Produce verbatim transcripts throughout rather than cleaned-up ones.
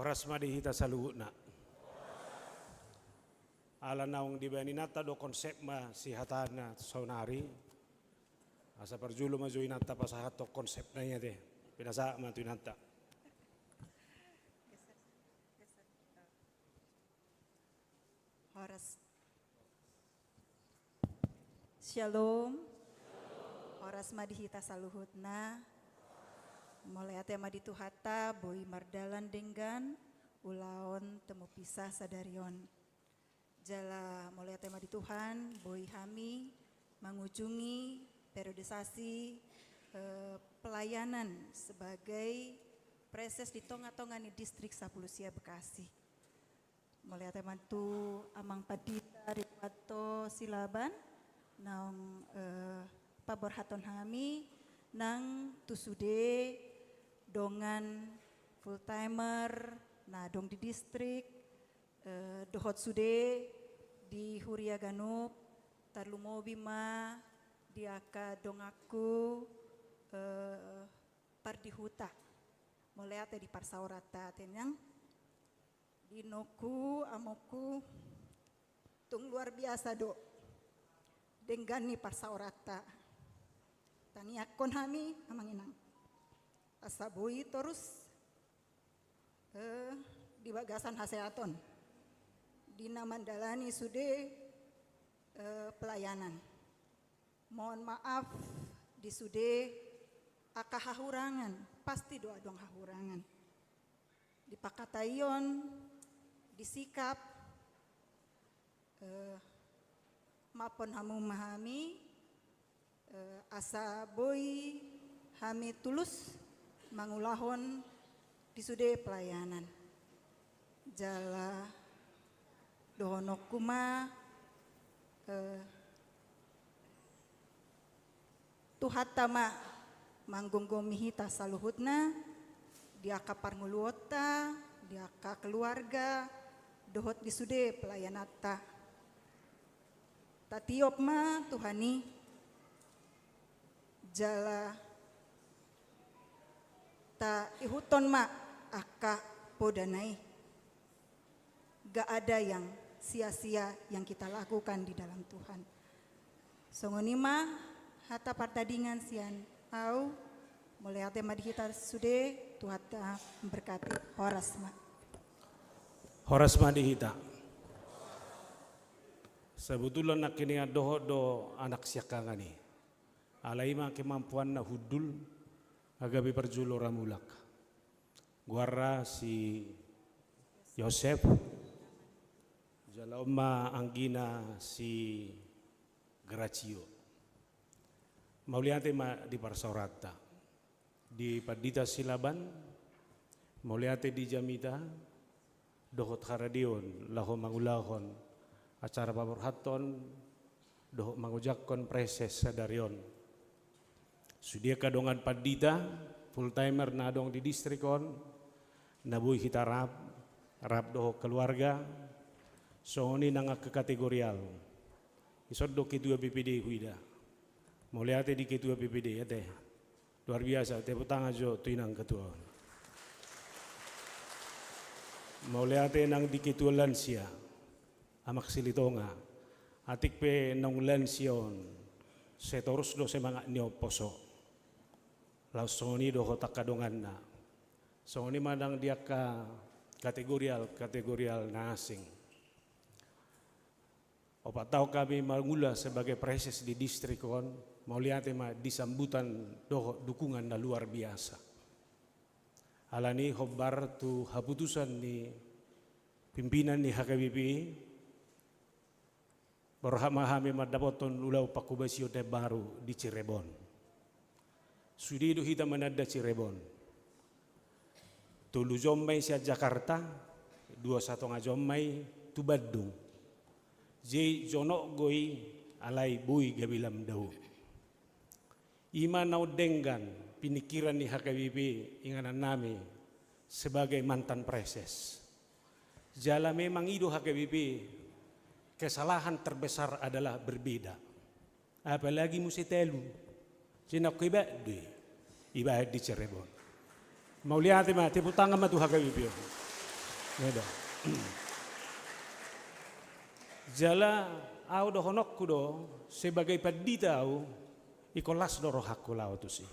Horas ma di hita saluhutna. Ala naung dibaen inanta do konsepna sihatana saonari, asa parjolo ma jo inanta pasahathon konsepna i ate. Pinasahat ma tu inanta. Horas. Shalom. Horas ma di hita saluhutna. Mauliate ma di Tuhanta boi mardalan denggan ulaon temmup i sadari on. Jala mauliate ma di Tuhan boi hami mangujungi periodisasi, eh, pelayanan sebagai praeses di tonga-tonga ni Distrik Sampulu Sia Bekasi. Mauliate ma tu Amang Pandita Ridwanto Silaban naung, eh, paborhathon hami nang tu sude dongan full timer na adong di distrik, eh, dohot sude di huria ganup, tarlumobi ma di angka donganku, eh, pardihuta. Mauliate di parsaoranta ate nang. Di inongku, amongku, tung luar biasa do denggan ni parsaoranta. Tangiangkon hami amang inang asa boi torus, eh, di bagasan hasehaton di na mandalani sude, eh, pelayanan. Mohon maaf di sude angka hahurangan, pasti do adong hahurangan. Di pangkataion, di sikap, eh, maafhon hamu ma hami, eh, asa boi hami tulus mangulahon di sude pelayanan. Jala dohononku ma, eh, Tuhanta ma manggomgomi hita saluhutna, di angka parngoluonta, di angka keluarga, dohot di sude pelayananta. Tatiop ma Tuhan i, jala taihuthon ma angka podana i. Gak ada yang sia-sia yang kita lakukan di dalam Tuhan. Songon i ma hata partadingan sian au, mauliate ma di hita sude, Tuhanta memberkati. Horas ma. Horas ma di hita. Sebetulna nangkiningan dohot do anak siangkangan i. Alai i ma kemampuanna hundul, gabe parjolo ra mulak. Goarna si Yosep, jala on ma anggina si Gracio. Mauliate ma di parsaoranta. Di Pandita Silaban, mauliate di jamita, dohot haradeon laho mangulahon acara paborhathon dohot mangojakhon praeses sadari on. Sude angka dongan pandita, full timer na adong di distrik on, na boi hita rap, rap dohot keluarga, songon i nang angka kategorial. Ison do ketua P P D huida. Mauliate di ketua P P D, ate. Luar biasa, tepuk tangan jo tu inang ketua. Mauliate nang di ketua lansia, Amang Silitonga. Atik pe naung lansia on, sai torus do semangat ni omposo. Laos songon i dohot angka donganna. Songon i ma nang di angka kategorial, kategorial na asing. Opat taon hami mangula sebagai praeses di distrik on, mauliate ma di sambutan dohot dukungan na luar biasa. Alani i hombar tu haputusan ni pimpinan ni H K B P, borhat ma hami mandapothon ulaon pangkobasion na imbaru di Cirebon. Sude do hita mananda Cirebon. Tolu jom ma i sian Jakarta, dua satonga jom ma i tu Bandung. Jadi jonok do i, alai boi gabe lam dao. I ma naung denggan pinikiran ni H K B P inganan nami sebagai mantan praeses. Jala memang i do H K B P, kesalahan terbesar adalah berbeda. Apalagi muse talu. Sai na kebat do i, ibahen di Cirebon. Mauliate ma, tepuk tangan ma tu H K B P on. Jala au dohononku do, sebagai pandita au, ingkon las do rohangku laho tusi.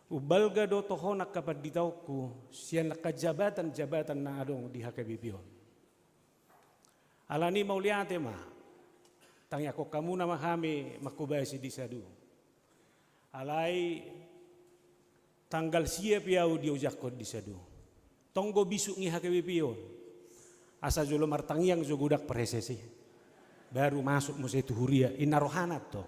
Umbalga do tohonan hapanditaonku sian angka jabatan-jabatan na adong di H K B P on. Alani mauliate ma, tangiangkon hamuna ma hami manghobasi di sadu. Alai tanggal sia pe au diojakhon di sadu. Tonggo bisuk ni H K B P on. Asa jolo martangiang jo godang praeses i. Baru masuk muse tu huria, inna rohana tong.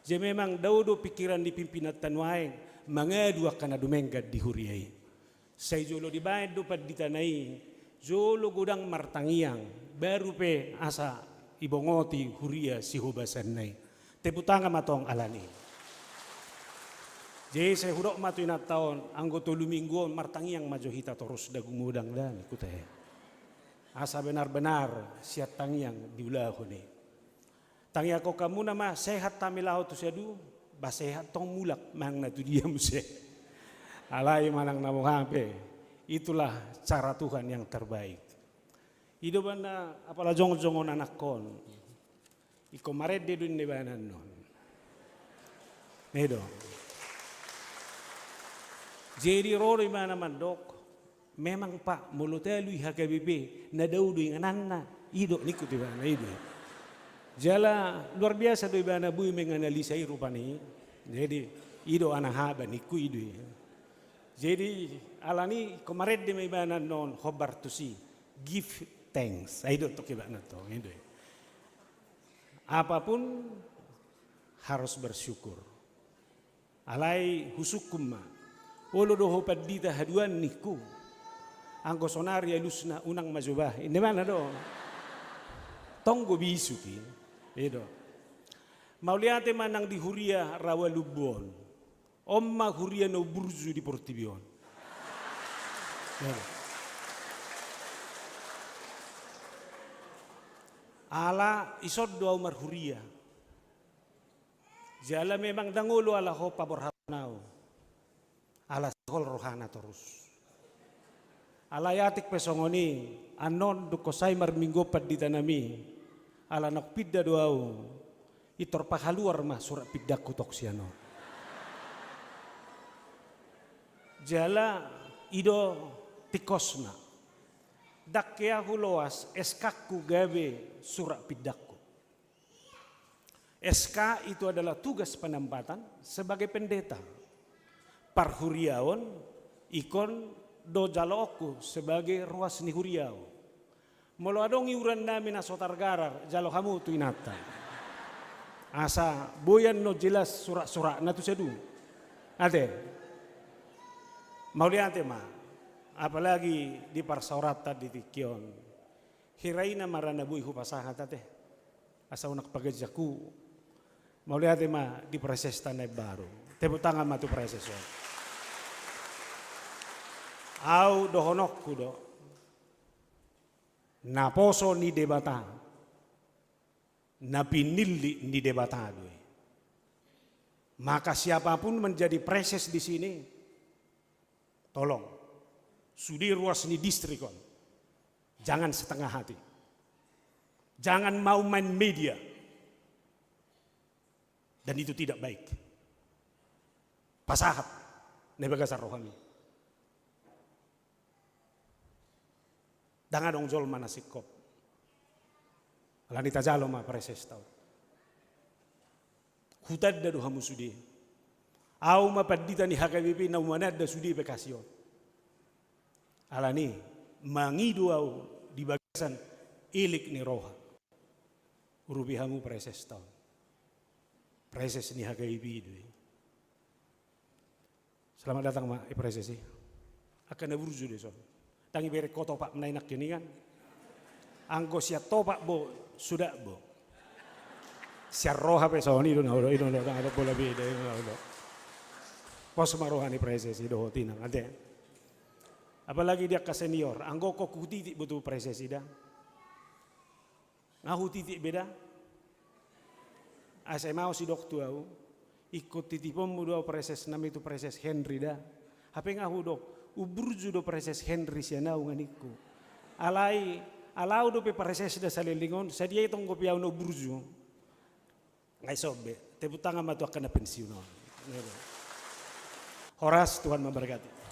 Jadi memang dao do pikiran ni pimpinanta nuaeng mangadu angka na dumenggan di huria i. Sai jolo dibaen do panditana i, jolo godang martangiang, baru pe asa ibongoti huria sihobasanna i. Tepuk tangan ma tong alani. Jadi sai hudok ma tu inanta on, anggo tolu minggu on martangiang ma jo hita torus, da gumodang da ningku tahe. Asa benar-benar sian tangiang diulahon i. Tangiangkon hamuna ma sehat hami laho tu sadu, ba sehat tong mulak manang na tu dia muse. Alai manang na boha pe, itulah cara Tuhan yang terbaik. I do umbahen na apala jongjong on anakkon. Ingkon marende do inna ibana annon. I do. Jadi ro do ibana mandok, memang Pak, molo talu i H K B P, na dao do ingananna, i do ningku tu ibana, i do. Jala luar biasa do ibana boi menganalisa i rupani. Jadi, i do ana haba ningku i do. Jadi, alani ingkon marende ma ibana annon hombar tusi. Give thanks. Ai do tong ibana tong, i do. Apapun harus bersyukur. Alai husungkun ma. Olo do ho pandita haduan ningku. Anggo sonari alusna unang ma jo bah. Inna ibana do. Tonggo bisuk i. I do. Mauliate ma nang di huria Rawalumbu on. On ma huria na umburju di portibi on. Ala ison do au marhuria. Jala memang ndang olo ala ho paborhaton au. Ala sihol rohana torus. Alai atik pe songon i, annon dungkon sai marminggu pandita nami, ala naung pinda do au, intor pahaluar ma surat pindangku tong sian on. Jala i do tingkosna. Ndang hea huloas S K-ku gabe surat pindangku. S K itu adalah tugas penempatan sebagai pendeta. Parhuriaon ingkon do jaloonku sebagai ruas ni huria on. Molo adong iuran nami na so targarar, jalo hamu tu inanta. Asa boi annon jelas surat-suratna tu sadu. Ate. Mauliate ma. Apalagi di parsaoranta di tingki on. Hira i na mara na boi hupasahat ate. Asa unang paganjanghu. Mauliate ma di praesesta na imbaru. Tepuk tangan ma tu praeses on. Au dohononku do. Naposo ni Debata. Na pinillit ni Debata do i. Maka siapapun menjadi praeses di sini, tolong, sude ruas ni distrik on, jangan setengah hati. Jangan mau main media. Dan itu tidak baik. Pasahat na di bagasan rohami. Ndang adong jolma na singkop. Alani tajalo ma praesesta on. Hutanda do hamu sude. Au ma pandita ni H K B P na umananda sude pe kasi on. Alani mangido au di bagasan elek ni roha. Urupi hamu praesesta on. Praeses ni H K B P do i. Selamat datang ma i praeses i. Angka na burju do i son. Ndang ibereng ho topak na i nangkiningan. Anggo sian topak bo, suda bo. Sian roha pe son i do na olo, i do na olo, ndang adong pola beda, i do na olo. Pos ma roha ni praeses i dohot inang, ate. Apalagi di angka senior, anggo ingkon hutiti bo tu praeses i da. Nga hutiti be da. Asa ima sidok tu au, ingkon titiponmu do au praeses nami tu praeses Henry da. Hape nga hudok, umburju do praeses Henry sian au nga ningku. Alai, ala au dope pareses da saleleng on, sadia i tong dope au na burju. Ngai sobe, tepuk tangan ma tu angka na pensiun on. Horas, Tuhan memberkati.